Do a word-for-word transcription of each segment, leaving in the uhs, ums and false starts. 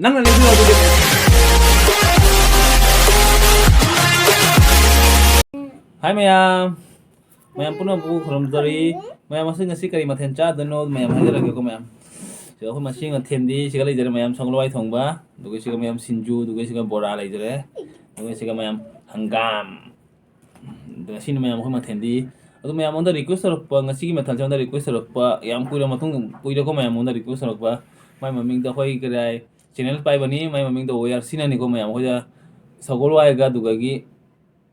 ꯅꯪꯅ ꯂꯩꯕꯤꯌꯣ ꯑꯗꯨꯗꯤ꯫ ꯍꯥꯏ ꯃꯌꯥꯝ, ꯃꯌꯥꯝ ꯄꯨꯝꯅꯃꯛꯄꯨ ꯈꯨꯔꯨꯝꯖꯔꯤ꯫ ꯃꯌꯥꯝ, ꯉꯁꯤ, ꯉꯁꯤ ꯀꯔꯤ ꯃꯊꯦꯜ ꯆꯥꯗꯣꯏꯅꯣ ꯃꯌꯥꯝ ꯍꯥꯏꯖꯔꯛꯀꯦꯀꯣ ꯃꯌꯥꯝ꯫ ꯁꯤꯗ ꯑꯩꯈꯣꯏ ꯉꯁꯤ ꯃꯊꯦꯜꯗꯤ ꯁꯤꯒ ꯂꯩꯖꯔꯦ ꯃꯌꯥꯝ, ꯁꯒꯣꯜ ꯍꯋꯥꯏ ꯊꯣꯡꯕ, ꯑꯗꯨꯒ ꯁꯤꯒ ꯃꯌꯥꯝ ꯁꯤꯡꯖꯨ, ꯑꯗꯨꯒ ꯁꯤꯒ ꯕꯣꯔꯥ ꯂꯩꯖꯔꯦ, ꯑꯗꯨꯒ ꯁꯤꯒ ꯃꯌꯥꯝ ꯍꯪꯒꯥꯝ꯫ ꯑꯗꯣ ꯁꯤꯅꯤ ꯃꯌꯥꯝ ꯑꯩꯈꯣꯏ ꯃꯊꯦꯜꯗꯤ꯫ ꯑꯗꯣ ꯃꯌꯥꯝꯉꯣꯟꯗ request ꯇꯧꯔꯛꯄ, ꯉꯁꯤꯒꯤ ꯃꯊꯦꯜꯁꯦ ꯑꯩꯉꯣꯟꯗ request ꯇꯧꯔꯛꯄ ꯌꯥꯝ ꯀꯨꯏꯔ ꯃꯇꯨꯡ, ꯀꯨꯏꯔꯦꯀꯣ ꯃꯌꯥꯝꯉꯣꯟꯗ request ꯇꯧꯔꯛꯄ꯫ ꯃꯥꯏ ꯃꯃꯤꯡꯗꯣ ꯑꯩꯈꯣꯏ ꯀꯔꯤ ꯍꯥꯏ, channel ꯄꯥꯏꯕꯅꯤ, ꯃꯥꯏ ꯃꯃꯤꯡꯗꯣ ꯋꯦꯌꯔꯁꯤꯅꯅꯤꯀꯣ ꯃꯌꯥꯝ꯫ ꯑꯩꯈꯣꯏꯗ ꯁꯒꯣꯜ ꯍꯋꯥꯏꯒ ꯑꯗꯨꯗꯒꯤ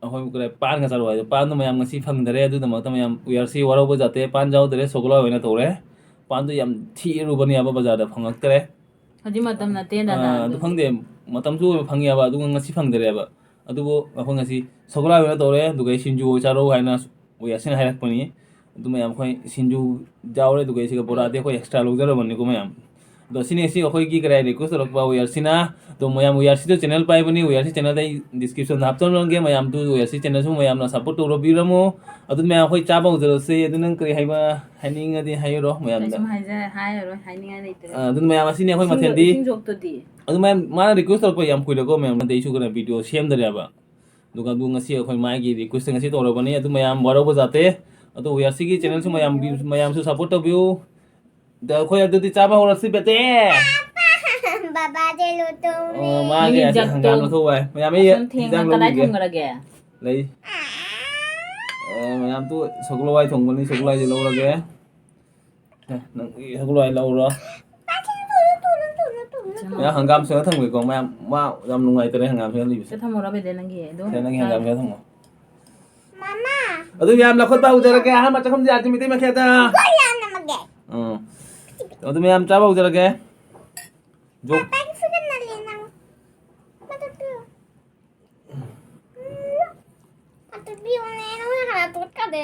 ꯑꯩꯈꯣꯏ ꯀꯔꯤ ꯍꯥꯏ, ꯄꯥꯟꯒ ꯆꯥꯔꯨ ꯍꯥꯏꯗꯣ, ꯄꯥꯟꯗꯣ ꯃꯌꯥꯝ ꯉꯁꯤ ꯐꯪꯗꯔꯦ꯫ ꯑꯗꯨꯒꯤꯗꯃꯛꯇ ꯃꯌꯥꯝ ꯋꯦꯌꯔꯁꯤ ꯋꯥꯔꯧꯕ ꯖꯥꯠꯇꯦ, ꯄꯥꯟ ꯌꯥꯎꯗꯔꯦ, ꯁꯒꯣꯜ ꯍꯋꯥꯏ ꯑꯣꯏꯅ ꯇꯧꯔꯦ꯫ ꯄꯥꯟꯗꯣ ꯌꯥꯝ ꯊꯤꯔꯨꯕꯅꯦꯕ ꯕꯖꯥꯔꯗ ꯐꯪꯉꯛꯇꯔꯦ꯫ ꯍꯧꯖꯤꯛ ꯃꯇꯝ ꯅꯠꯇꯦꯗꯅ ꯑꯥ, ꯑꯗꯨ ꯑꯗꯨ꯫ ꯈꯪꯗꯦ, ꯃꯇꯝꯁꯨ ꯑꯣꯏꯕ ꯐꯪꯉꯦꯕ, ꯑꯗꯨꯒ ꯉꯁꯤ ꯐꯪꯗꯔꯦꯕ꯫ ꯑꯗꯨꯕꯨ ꯑꯩꯈꯣꯏ ꯉꯁꯤ ꯁꯒꯣꯜ ꯍꯋꯥꯏ ꯑꯣꯏꯅ ꯇꯧꯔꯦ, ꯑꯗꯨꯒ ꯑꯩ ꯁꯤꯡꯖꯨ ꯑꯣꯏ ꯆꯥꯔꯛꯎ ꯍꯥꯏꯅ ꯋꯦꯌꯔꯁꯤꯅ ꯍꯥꯏꯔꯛꯄꯅꯤ꯫ ꯑꯗꯨ ꯃꯌꯥꯝ ꯑꯩꯈꯣꯏ ꯁꯤꯡꯖꯨ ꯌꯥꯎꯔꯦ, ꯑꯗꯨꯒ ꯑꯩ ꯁꯤꯒ ꯕꯣꯔꯥꯗꯤ ꯑꯩꯈꯣꯏ extra ꯂꯧꯖꯔꯕꯅꯤꯀꯣ ꯃꯌꯥꯝ꯫ ꯑꯗꯣ ꯁꯤꯅꯤ ꯉꯁꯤ ꯑꯩꯈꯣꯏꯒꯤ ꯀꯔꯤ ꯍꯥꯏ, request ꯇꯧꯔꯛꯄ ꯋꯦꯌꯔꯁꯤꯅ꯫ ꯑꯗꯣ ꯃꯌꯥꯝ ꯋꯦꯌꯔꯁꯤꯁꯨ channel ꯄꯥꯏꯕꯅꯤ, ꯋꯦꯌꯔꯁꯤ channelꯗ ꯑꯩ descriptionꯗ ꯍꯥꯞꯆꯤꯜꯂꯝꯒꯦ ꯃꯌꯥꯝꯗꯨ, ꯋꯦꯌꯔꯁꯤ channelꯁꯨ ꯃꯌꯥꯝꯅ support ꯇꯧꯔꯕꯤꯔꯝꯃꯣ꯫ ꯑꯗꯨ ꯃꯌꯥꯝ ꯑꯩꯈꯣꯏ ꯆꯥꯕ ꯍꯧꯖꯔꯁꯦ꯫ ꯑꯗꯨ ꯅꯪ ꯀꯔꯤ ꯍꯥꯏꯕ ꯍꯥꯏꯅꯤꯡꯉꯗꯤ ꯍꯥꯏꯔꯣ ꯃꯌꯥꯝꯗ꯫ ꯀꯩꯁꯨꯝ ꯍꯥꯏꯖ-, ꯍꯥꯏꯔꯔꯣꯏ, ꯍꯥꯏꯅꯤꯡꯉꯥꯏ ꯂꯩꯇ꯭ꯔꯦ꯫ ꯑ, ꯑꯗꯨꯅ ꯃꯌꯥꯝ ꯑꯁꯤꯅꯤ ꯑꯩꯈꯣꯏ ꯏꯁꯤꯡꯗꯣ-, ꯃꯊꯦꯜꯗꯤ꯫ ꯏꯁꯤꯡ ꯖꯣꯛꯇꯨꯗꯤ? ꯑꯗꯨ ꯃꯌꯥꯝ ꯃꯥꯅ request ꯇꯧꯔꯛꯄ ꯌꯥꯝ ꯀꯨꯏꯔꯦꯀꯣ ꯃꯌꯥꯝ, ꯑꯗꯩ ꯑꯩꯁꯨ ꯀꯩꯅꯣ video ꯁꯦꯝꯗꯔꯦꯕ꯫ ꯑꯗꯨꯒ ꯑꯗꯨ ꯉꯁꯤ ꯑꯩꯈꯣꯏ ꯃꯥꯒꯤ request ꯉꯁꯤ ꯇꯧꯔꯕꯅꯤ꯫ ꯑꯗꯨ ꯃꯌꯥꯝ ꯋꯥꯔꯧꯕ ꯖꯥꯠꯇꯦ꯫ ꯑꯗꯨ ꯋꯦꯌꯔꯁꯤꯒꯤ channelꯁꯨ ꯃꯌꯥꯝ views, ꯃꯌꯥꯝꯁꯨ support ꯇꯧꯕꯤꯌꯨ꯫ ꯑꯗ ꯑꯩꯈꯣꯏ ꯑꯗꯨꯗꯤ ꯆꯥꯕ ꯍꯧꯔꯁꯤ ꯕꯦꯇꯦ꯫ ꯕꯕꯥꯗꯤ ꯂꯨꯇꯧꯔꯦ꯫ ꯑꯣ, ꯃꯥꯒꯤ ꯃꯤ ꯖꯛꯇꯣ ꯍꯪꯒꯥꯝ ꯂꯧꯊꯣꯛ ꯋꯥꯏ꯫ ꯃꯌꯥꯝ ꯑꯩ ꯃꯈꯜ ꯊꯦꯡꯅ ꯍꯤꯟꯖꯥꯡ ꯀꯗꯥꯏ ꯂꯧꯕꯤꯒꯦ꯫ ꯊꯝꯈ꯭ꯔꯒꯦ? ꯂꯩ꯫ ꯑꯦ, ꯃꯌꯥꯝ ꯇꯨ ꯁꯒꯣꯜ ꯍꯋꯥꯏ ꯊꯣꯡꯕꯅꯤ, ꯁꯒꯣꯜ ꯍꯋꯥꯏꯁꯦ ꯂꯧꯔꯒꯦ꯫ ꯑꯦ, ꯅꯪ ꯁꯒꯣꯜ ꯍꯋꯥꯏ ꯂꯧꯔꯣ꯫ ꯃꯌꯥꯝ ꯍꯪꯒꯥꯝ ꯁꯦꯝꯃ ꯊꯝꯒꯦꯀꯣ꯫ ꯃꯌꯥꯝ, ꯃꯥ ꯌꯥꯝ ꯅꯨꯡꯉꯥꯏꯇꯔꯦ ꯍꯪꯒꯥꯝ ꯁꯦꯝꯍꯜꯂꯤꯕꯁꯦ꯫ ꯁꯦ ꯊꯝꯃꯨꯔꯣ ꯕꯦꯗꯦ ꯅꯪꯒꯤ ꯑꯗꯨꯝ ꯁꯦ, ꯅꯪꯒꯤ ꯍꯪꯒꯥꯝ ꯆꯥꯔꯣ꯫ ꯁꯦꯝ ꯊꯝꯃꯣ꯫ ꯃꯃꯥ꯫ ꯑꯗꯨ ꯃꯌꯥꯝ ꯂꯧꯈꯠꯄ ꯍꯧꯖꯔꯒꯦ꯫ ꯑꯍꯥꯟꯕ ꯆꯥꯛꯈꯨꯝꯁꯦ ꯑꯥꯔꯇꯤ ꯃꯩꯇꯩ ꯃꯈꯦꯗ꯫ ꯀꯣꯏ ꯌꯥꯅꯃꯒꯦ꯫ ꯎꯝ꯫ ꯑꯗꯨ ꯃꯌꯥꯝ ꯆꯥꯕ ꯍꯧꯖꯔꯒꯦ꯫ ꯖꯣꯛ꯫ ꯄꯥꯄꯥꯒꯤ ꯐꯨꯔꯤꯠ ꯅꯜꯂꯦ ꯅꯪ꯫ ꯃꯊꯛꯇ꯫ ꯎꯝ꯫ ꯃꯊꯛꯇ ꯄꯤꯌꯨꯅꯦ, ꯅꯪ ꯍꯥꯟꯅ ꯇꯣꯠꯀꯗꯦ꯫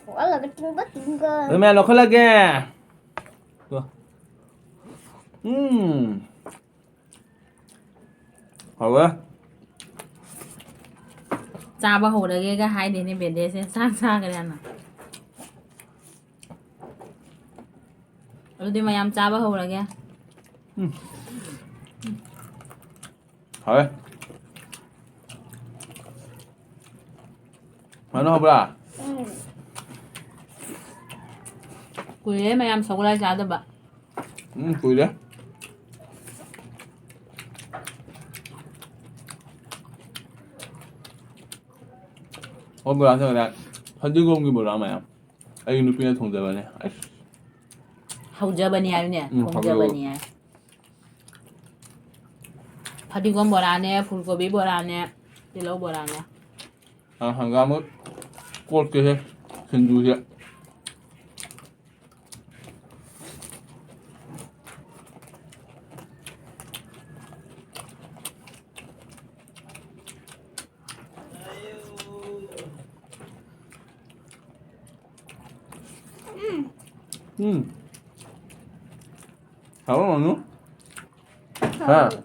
ꯁꯣꯛꯍꯜꯂꯒ ꯇꯨꯡꯕ ꯇꯨꯡꯒ꯫ ꯑꯗꯨ ꯃꯌꯥꯝ ꯂꯧꯈꯠꯂꯒꯦ꯫ ꯇꯣ꯫ ꯎꯝ꯫ ꯍꯥꯎꯋꯦ꯫ ꯆꯥꯕ ꯍꯧꯔꯒꯦꯒ ꯍꯥꯏꯗꯦꯅꯦ ꯕꯦꯗꯦꯁꯦ, ꯆꯥꯛ ꯆꯥꯈ꯭ꯔꯦꯅ꯫ ꯑꯗꯨꯗꯤ ꯃꯌꯥꯝ ꯆꯥꯕ ꯍꯧꯔꯒꯦ꯫ ꯎꯝ꯫ ꯍꯥꯎꯋꯦ꯫ ꯃꯅꯨ ꯍꯥꯎꯕ꯭ꯔꯥ? ꯎꯝ꯫ ꯀꯨꯏꯔꯦ ꯃꯌꯥꯝ ꯁꯒꯣꯜꯍꯋꯥꯏ ꯆꯥꯗꯕ꯫ ꯎꯝ, ꯀꯨꯏꯔꯦ꯫ ꯑꯣ, ꯕꯣꯔꯥꯁꯦ ꯉꯁꯥꯏ ꯐꯗꯤꯒꯣꯝꯒꯤ ꯕꯣꯔꯥ ꯃꯌꯥꯝ꯫ ꯑꯩꯒꯤ ꯅꯨꯄꯤꯅ ꯊꯣꯡꯖꯕꯅꯦ꯫ ꯑꯁ꯫ ꯍꯧꯖꯕꯅꯤ ꯍꯥꯏꯌꯨꯅꯦ꯫ ꯎꯝ, ꯊꯣꯡꯖꯕꯅꯤ ꯍꯧꯖꯕ꯫ ꯍꯥꯏ꯫ ꯐꯗꯤꯒꯣꯝ ꯕꯣꯔꯥꯅꯦ, ꯐꯨꯜ ꯀꯣꯕꯤ ꯕꯣꯔꯥꯅꯦ, ꯇꯤꯜꯍꯧ ꯕꯣꯔꯥꯅꯦ꯫ ꯑ, ꯍꯪꯒꯥꯝ ꯑꯃ ꯀꯣꯠꯀꯦꯍꯦ, ꯁꯤꯡꯖꯨꯁꯦ꯫ ꯎꯝ꯫ ꯍꯥꯎꯕ꯭ꯔꯣ, ꯃꯅꯨ? ꯍꯥ? ꯍꯥꯎꯋꯦ꯫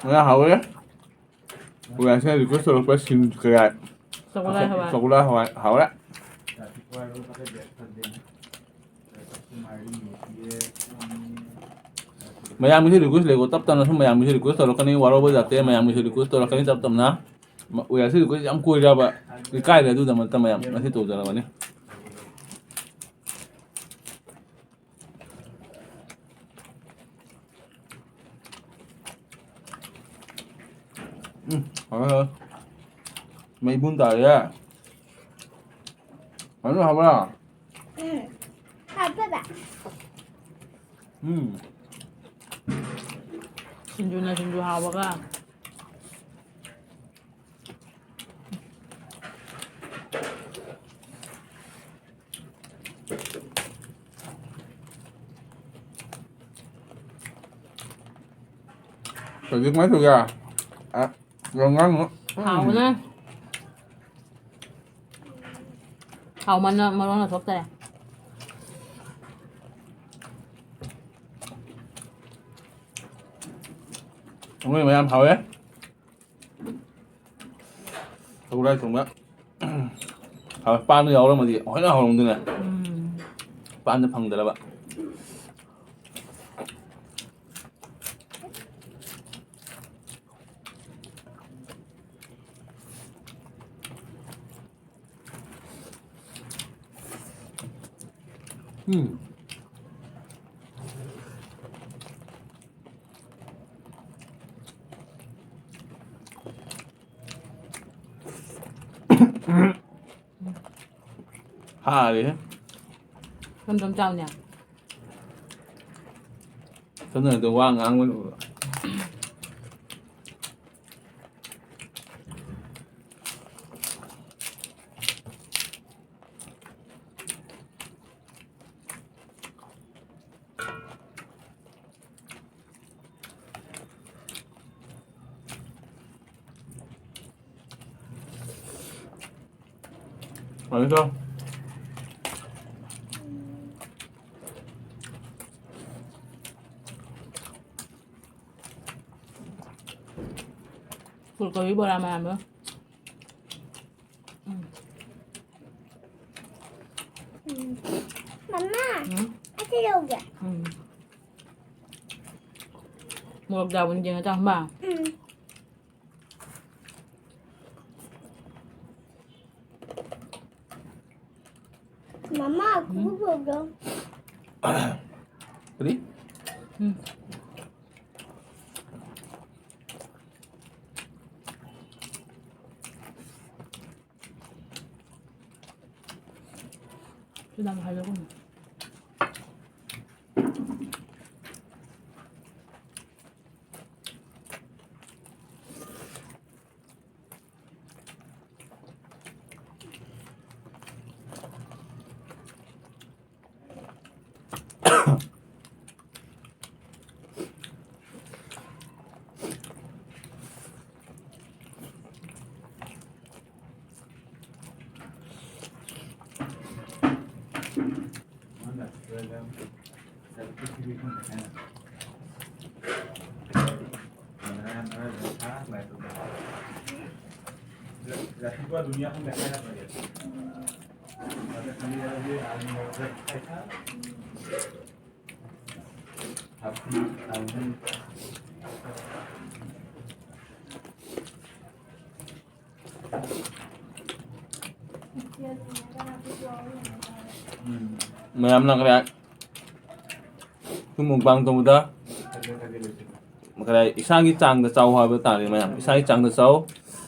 ꯉꯥ ꯍꯥꯎꯔꯦ꯫ ꯀꯣꯂꯥꯁꯅ request ꯇꯧꯔꯛꯄ ꯁꯤꯡ ꯀꯌꯥ? ꯁꯒꯣꯜ ꯍꯋꯥꯏ꯫ ꯁꯒꯣꯜ ꯍꯋꯥꯏ ꯍꯥꯎꯔꯦ꯫ ꯃꯌꯥꯝꯒꯤꯁꯨ request ꯂꯩꯀꯣ, ꯇꯞ ꯇꯞꯅ ꯁꯨꯝ ꯃꯌꯥꯝꯒꯤꯁꯨ request ꯇꯧꯔꯛꯀꯅꯤ, ꯋꯥꯔꯧꯕ ꯌꯥꯗꯦ, ꯃꯌꯥꯝꯒꯤꯁꯨ request ꯇꯧꯔꯛꯀꯅꯤ ꯇꯞ ꯇꯞꯅ꯫ ꯃ-, ꯎꯌꯥꯁꯤ request ꯌꯥꯝ ꯀꯨꯏꯔꯕ, ꯏꯀꯥꯏꯔꯦ ꯑꯗꯨꯗꯃꯛꯇ ꯃꯌꯥꯝ ꯉꯁꯤ ꯇꯧꯖꯔꯕꯅꯤ꯫ ꯎꯝ, ꯍꯥꯎꯔꯦ, ꯍꯥꯎꯔꯦ꯫ ꯃꯩꯕꯨꯟ ꯇꯥꯔꯦ꯫ ꯃꯅꯨ ꯍꯥꯎꯕ꯭ꯔꯥ? ꯎꯝ꯫ ꯍꯥꯎꯋꯦꯕ꯫ ꯎꯝ꯫ ꯁꯤꯡꯖꯨꯅ ꯁꯤꯡꯖꯨ ꯍꯥꯎꯕꯒ꯫ ꯍꯧꯖꯤꯛ ꯀꯃꯥꯏꯅ ꯇꯧꯒꯦ? ꯑ, ꯌꯥꯝ ꯉꯥꯡꯅꯨ꯫ ꯍꯥꯎꯕꯅ꯫ ꯍꯥꯎꯃꯟꯅ ꯃꯔꯣꯟꯒ ꯊꯣꯛꯇꯔꯦ꯫ ꯃꯣꯏ ꯃꯌꯥꯝ ꯍꯥꯎꯋꯦ꯫ ꯁꯒꯣꯜ ꯍꯋꯥꯏ ꯊꯣꯡꯕ꯫ ꯍꯥꯎꯋꯦ꯫ ꯄꯥꯟꯒ ꯌꯥꯎꯔꯝꯃꯗꯤ ꯍꯦꯟꯅ ꯍꯥꯎꯔꯝꯗꯣꯏꯅꯦ꯫ ꯎꯝ꯫ ꯄꯥꯟꯗ ꯐꯪꯗ꯭ꯔꯕ꯫ ꯎꯝ꯫ ꯍꯥꯔꯦꯍꯦ꯫ ꯁꯝ ꯁꯝ ꯆꯥꯎꯅꯦ꯫ ꯁꯝꯅꯗꯣ ꯋꯥ ꯉꯥꯡꯕ ꯂꯣꯏꯕ꯫ ꯃꯥꯅꯤꯀꯣ꯫ ꯐꯨꯜꯀꯣꯕꯤ ꯕꯣꯔꯥ ꯃꯌꯥꯝꯗꯣ꯫ ꯎꯝ꯫ ꯎꯝ꯫ ꯃꯃꯥ, ꯎꯝ꯫ ꯑꯁꯤ ꯂꯧꯒꯦ꯫ ꯎꯝ꯫ ꯃꯣꯔꯣꯛ ꯆꯥꯕꯅꯤ ꯌꯦꯡꯉ ꯆꯥꯎ, ꯃꯥ꯫ ꯎꯝ꯫ ꯃꯃꯥ, ꯎꯝ꯫ ꯈꯨꯔꯨ ꯄꯨꯔꯛꯑꯣ꯫ ꯀꯔꯤ? ꯎꯝ꯫ ꯁꯤꯗ ꯑꯃꯨꯛ ꯍꯥꯏꯔꯛꯎꯅꯦ꯫ ꯎꯝ꯫ ꯃꯌꯥꯝꯅ ꯀꯗꯥꯏ ꯁꯨꯝ ꯃꯨꯛꯕꯥꯡ ꯇꯧꯕꯗ ꯀꯗꯥꯏ ꯏꯁꯥꯒꯤ ꯆꯥꯡꯗ ꯆꯥꯎ ꯍꯥꯏꯕ ꯇꯥꯔꯦ꯫ ꯃꯌꯥꯝ ꯏꯁꯥꯒꯤ ꯆꯥꯡꯗ ꯆꯥꯎ꯫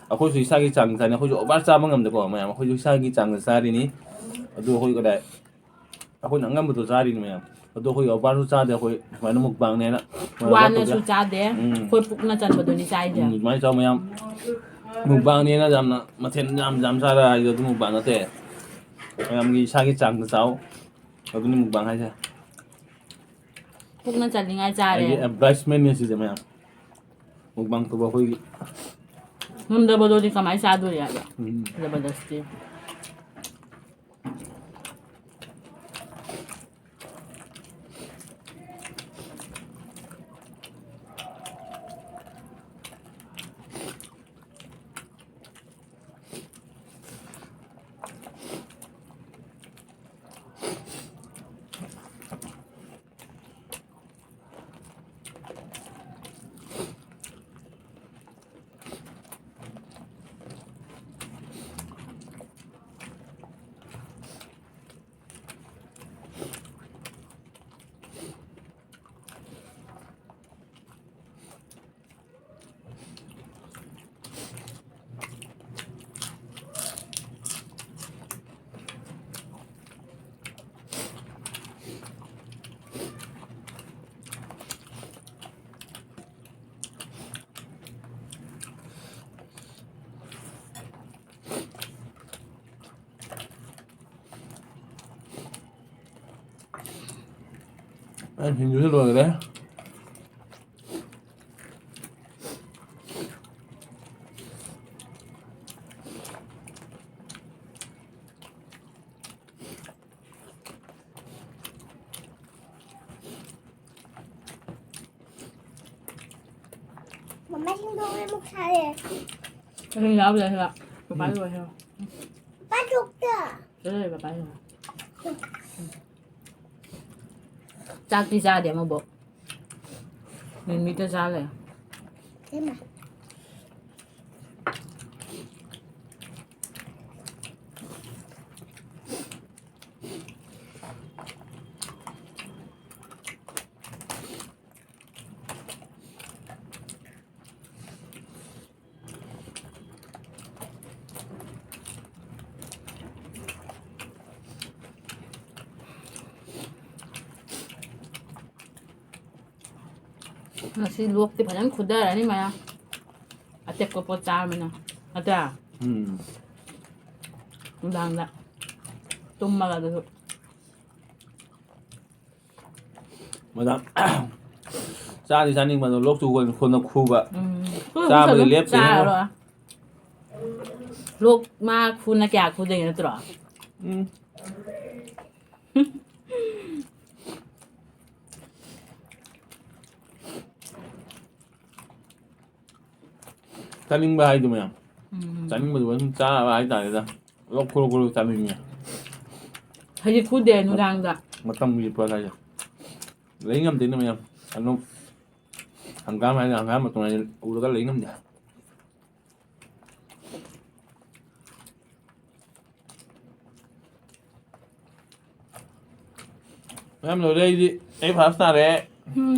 ꯑꯩꯈꯣꯏꯁꯨ ꯏꯁꯥꯒꯤ ꯆꯥꯡꯗ ꯆꯥꯅꯤ꯫ ꯑꯩꯈꯣꯏꯁꯨ ꯑꯣꯚꯔ ꯆꯥꯕ ꯉꯝꯗꯦꯀꯣ ꯃꯌꯥꯝ꯫ ꯑꯩꯈꯣꯏꯁꯨ ꯏꯁꯥꯒꯤ ꯆꯥꯡꯗ ꯆꯥꯔꯤꯅꯤ꯫ ꯑꯗꯨ ꯑꯩꯈꯣꯏ ꯀꯗꯥꯏ ꯑꯩꯈꯣꯏꯅ ꯑꯉꯝꯕꯗꯣ ꯆꯥꯔꯤꯅꯤ ꯃꯌꯥꯝ꯫ ꯑꯗꯣ ꯑꯩꯈꯣꯏ ꯑꯣꯚꯔꯁꯨ ꯆꯥꯗꯦ꯫ ꯑꯩꯈꯣꯏ ꯁꯨꯃꯥꯏꯅ ꯃꯨꯛꯕꯥꯡꯅꯦꯅ ꯁꯨꯃꯥꯏꯅ ꯑꯣꯚꯔ ꯋꯥꯅꯁꯨ ꯇꯧꯗꯦ꯫ ꯆꯥꯗꯦ꯫ ꯎꯝ꯫ ꯑꯩꯈꯣꯏ ꯄꯨꯛꯅ ꯆꯟꯕꯗꯨꯅꯤ ꯆꯥꯏꯁꯦ꯫ ꯎꯝ, ꯑꯗꯨꯃꯥꯏꯅ ꯆꯥꯎ ꯃꯌꯥꯝ꯫ ꯃꯨꯛꯕꯥꯡꯅꯦꯅ ꯌꯥꯝꯅ ꯃꯊꯦꯜ ꯌꯥꯝ ꯌꯥꯝ ꯆꯥꯔ ꯍꯥꯏꯗꯣ ꯑꯗꯨ ꯃꯨꯛꯕꯥꯡ ꯅꯠꯇꯦ꯫ ꯃꯌꯥꯝꯒꯤ ꯏꯁꯥꯒꯤ ꯆꯥꯡꯗ ꯆꯥꯎ꯫ ꯑꯗꯨꯅꯤ ꯃꯨꯛꯕꯥꯡ ꯍꯥꯏꯁꯦ꯫ ꯄꯨꯛꯅ ꯆꯟꯅꯤꯡꯉꯥꯏ ꯆꯥꯔꯦ꯫ ꯑꯩꯒꯤ ꯑꯦꯗꯚꯔꯇꯥꯏꯁꯃꯦꯟꯅꯦ ꯁꯤꯁꯦ ꯃꯌꯥꯝ꯫ ꯃꯨꯛꯕꯥꯡ ꯇꯧꯕ ꯑꯩꯈꯣꯏꯒꯤ꯫ ꯉꯝꯗꯕꯗꯨꯗꯤ ꯀꯃꯥꯏꯅ ꯆꯥꯗꯣꯔꯤ ꯍꯥꯏꯕ? ꯎꯝ꯫ ꯖꯕꯔꯗꯁꯇꯤ꯫ ꯑꯩ ꯁꯤꯡꯖꯨꯁꯨ ꯂꯣꯏꯈ꯭ꯔꯦ꯫ ꯃꯃꯥ ꯁꯤꯡꯗꯣꯛꯂꯦ ꯑꯃꯨꯛ ꯁꯥꯔꯦ꯫ ꯑꯩ ꯌꯥꯎꯗꯦ ꯁꯤꯗ꯫ ꯄꯄꯥ ꯎꯝ꯫ ꯂꯣꯏ ꯍꯦꯔꯣ꯫ ꯄꯥ ꯆꯣꯛꯇ꯫ ꯆꯠꯂꯣꯍꯦ ꯄꯄꯥ ꯂꯣꯏ꯫ ꯆꯥꯛꯇꯤ ꯆꯥꯗꯦ ꯑꯃꯕꯨ꯫ ꯃꯤꯃꯤꯇ ꯆꯥ ꯂꯩ꯫ ꯏꯃꯥ꯫ ꯉꯁꯤ ꯂꯣꯛꯇꯤ ꯐꯖꯅ ꯈꯨꯗꯔꯅꯤ ꯃꯌꯥꯝ꯫ ꯑꯇꯦꯛꯄ ꯄꯣꯠ ꯆꯥꯔꯃꯤꯅ꯫ ꯅꯠꯇ꯭ꯔꯥ? ꯎꯝ꯫ ꯅꯨꯡꯗꯥꯡꯗ ꯇꯨꯝꯃꯒ ꯑꯗꯨꯁꯨ꯫ ꯃꯗꯥꯝ, ꯆꯥꯗꯤ ꯆꯥꯅꯤꯡꯕ ꯑꯗꯣ ꯂꯣꯛ ꯇꯨ ꯈꯣꯏꯅ ꯈꯨꯅ ꯈꯨꯕ꯫ ꯎꯝ꯫ ꯆꯥꯕꯗꯤ ꯂꯦꯞꯇꯦ꯫ ꯆꯥꯔꯣ꯫ ꯂꯣꯛ ꯃꯥ ꯈꯨꯅ ꯀꯌꯥ ꯈꯨꯗꯣꯏꯅꯣ ꯅꯠꯇ꯭ꯔꯣ? ꯎꯝ꯫ ꯆꯥꯅꯤꯡꯕ ꯍꯥꯏꯗꯨ ꯃꯌꯥꯝ꯫ ꯎꯝ꯫ ꯆꯥꯅꯤꯡꯕꯗꯨ ꯑꯗꯨꯝ ꯆꯥꯕ ꯍꯥꯏꯇꯥꯔꯦꯗ꯫ ꯂꯣꯛ ꯈꯨꯔ ꯈꯨꯔ ꯆꯥꯅꯤꯡꯉꯦ꯫ ꯍꯧꯖꯤꯛ ꯈꯨꯗꯦ ꯅꯨꯡꯗꯥꯡꯗ꯫ ꯃꯇꯝꯒꯤ ꯄꯣꯠ ꯍꯥꯏꯁꯦ꯫ ꯂꯩ ꯉꯝꯗꯦꯅꯦ ꯃꯌꯥꯝ꯫ ꯑꯗꯨꯝ ꯍꯪꯒꯥꯝ ꯍꯥꯏꯅ ꯍꯪꯒꯥꯝ ꯃꯇꯣꯟ ꯍꯥꯏꯁꯦ ꯎꯔꯒ ꯂꯩ ꯉꯝꯗꯦ꯫ ꯃꯌꯥꯝ ꯂꯣꯏꯔꯦ ꯑꯩꯗꯤ꯫ ꯑꯩ ꯐꯥꯔꯁ ꯇꯥꯔꯦ꯫ ꯎꯝ꯫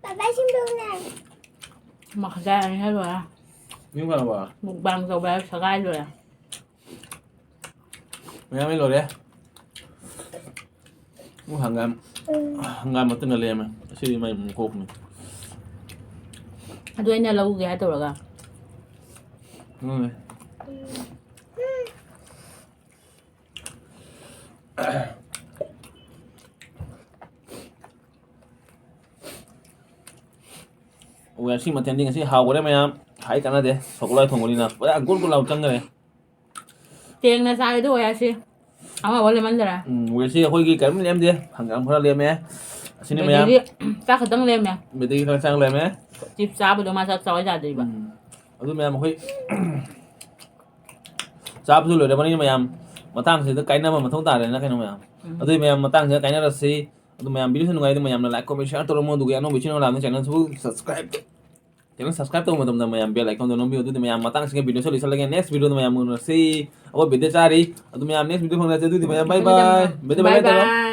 ꯕꯕꯥ ꯁꯤꯡꯖꯨꯅꯦ꯫ ꯃꯈꯥ ꯑꯅꯤ ꯍꯦꯛ ꯂꯣꯏꯔꯦ꯫ ꯃꯤ ꯐꯔꯕ? ꯃꯨꯛꯕꯥꯡ ꯇꯧꯕ ꯍꯥꯏꯕ ꯁꯒꯥꯏ ꯂꯣꯏꯔꯦ꯫ ꯃꯌꯥꯝ ꯂꯣꯏꯔꯦ꯫ ꯑꯣ, ꯍꯪꯒꯥꯝ, ꯍꯪꯒꯥꯝ ꯃꯇꯨꯝꯒ ꯂꯦꯝꯃꯦ꯫ ꯑꯁꯤꯗꯤ ꯃꯥꯏ ꯃꯀꯣꯛꯅꯤ꯫ ꯑꯗꯨ ꯑꯩꯅ ꯂꯧꯒꯦ ꯍꯥꯏ ꯇꯧꯔꯒ꯫ ꯎꯝ꯫ ꯑꯣ, ꯉꯁꯤ ꯃꯊꯦꯜꯗꯤ ꯉꯁꯤ ꯍꯥꯎꯈꯔꯦ ꯃꯌꯥꯝ꯫ ꯍꯥꯏ ꯀꯥꯟꯅꯗꯦ꯫ ꯁꯒꯣꯜ ꯍꯋꯥꯏ ꯊꯣꯡꯕꯅꯤꯅ ꯄꯨꯔꯥ ꯒꯨꯜ ꯒꯨꯜ ꯂꯥꯎ ꯆꯪꯈꯔꯦ꯫ ꯇꯦꯡꯅ ꯆꯥꯔꯦꯗꯣ ꯑꯣꯏꯔꯁꯤ꯫ ꯑꯃꯐꯥꯎ ꯂꯦꯝꯍꯟꯗꯔꯦ꯫ ꯎꯝ, ꯋꯦꯁꯤ ꯑꯩꯈꯣꯏꯒꯤ ꯀꯔꯤꯝ ꯂꯦꯝꯗꯦ꯫ ꯍꯪꯒꯥꯝ ꯈꯔ ꯂꯦꯝꯃꯦ꯫ ꯑꯁꯤꯅꯤ ꯃꯌꯥꯝ꯫ ꯑꯗꯒꯤ ꯆꯥꯛ ꯈꯛꯇꯪ ꯂꯦꯝꯃꯦ꯫ ꯑꯗꯒꯤ ꯈꯔ ꯆꯥꯛ ꯂꯦꯝꯃꯦ꯫ ꯆꯤꯞꯁ ꯆꯥꯕꯗꯣ ꯃꯥ ꯆꯥꯛ ꯆꯥꯎ ꯌꯥꯗ꯭ꯔꯤꯕ꯫ ꯎꯝ꯫ ꯑꯗꯨ ꯃꯌꯥꯝ ꯑꯩꯈꯣꯏ ꯆꯥꯕꯁꯨ ꯂꯣꯏꯔꯕꯅꯤꯅ ꯃꯌꯥꯝ ꯃꯇꯥꯡꯁꯤꯗ ꯀꯥꯏꯅꯕ ꯃꯊꯧ ꯇꯥꯔꯦꯅ ꯀꯩꯅꯣ ꯃꯌꯥꯝ꯫ ꯎꯝ꯫ ꯑꯗꯨꯗꯤ ꯃꯌꯥꯝ ꯃꯇꯥꯡꯁꯤꯗ ꯀꯥꯏꯅꯔꯁꯤ꯫ ꯑꯗꯨ ꯃꯌꯥꯝ video ꯁꯤ ꯅꯨꯡꯉꯥꯏꯔꯗꯤ ꯃꯌꯥꯝꯅ like, comment, share ꯇꯧꯔꯝꯃꯣ꯫ ꯑꯗꯨꯒ ꯑꯅꯧꯕ channel ꯂꯥꯛꯑꯕꯅꯤꯅ channel ꯁꯨ subscribe ꯇꯧ-, channel subscribe ꯇꯧꯕ ꯃꯇꯝꯗ ꯃꯌꯥꯝ bell icon ꯗꯣ ꯅꯝꯕꯤꯌꯨ꯫ ꯑꯗꯨꯗꯤ ꯃꯌꯥꯝ ꯃꯇꯥꯡꯁꯤꯒ video ꯁꯤ ꯂꯣꯏꯁꯤꯜꯂꯒꯦ꯫ Next video ꯗ ꯃꯌꯥꯝ ꯎꯅꯔꯁꯤ꯫ ꯑꯩꯈꯣꯏ video ꯆꯥꯔꯤ꯫ ꯑꯗꯨ ꯃꯌꯥꯝ next video ꯐꯪꯅꯔꯁꯤ꯫ ꯑꯗꯨꯗꯤ ꯃꯌꯥꯝ bye bye꯫ Bye bye bye ꯇꯧꯔꯣ꯫ Bye꯫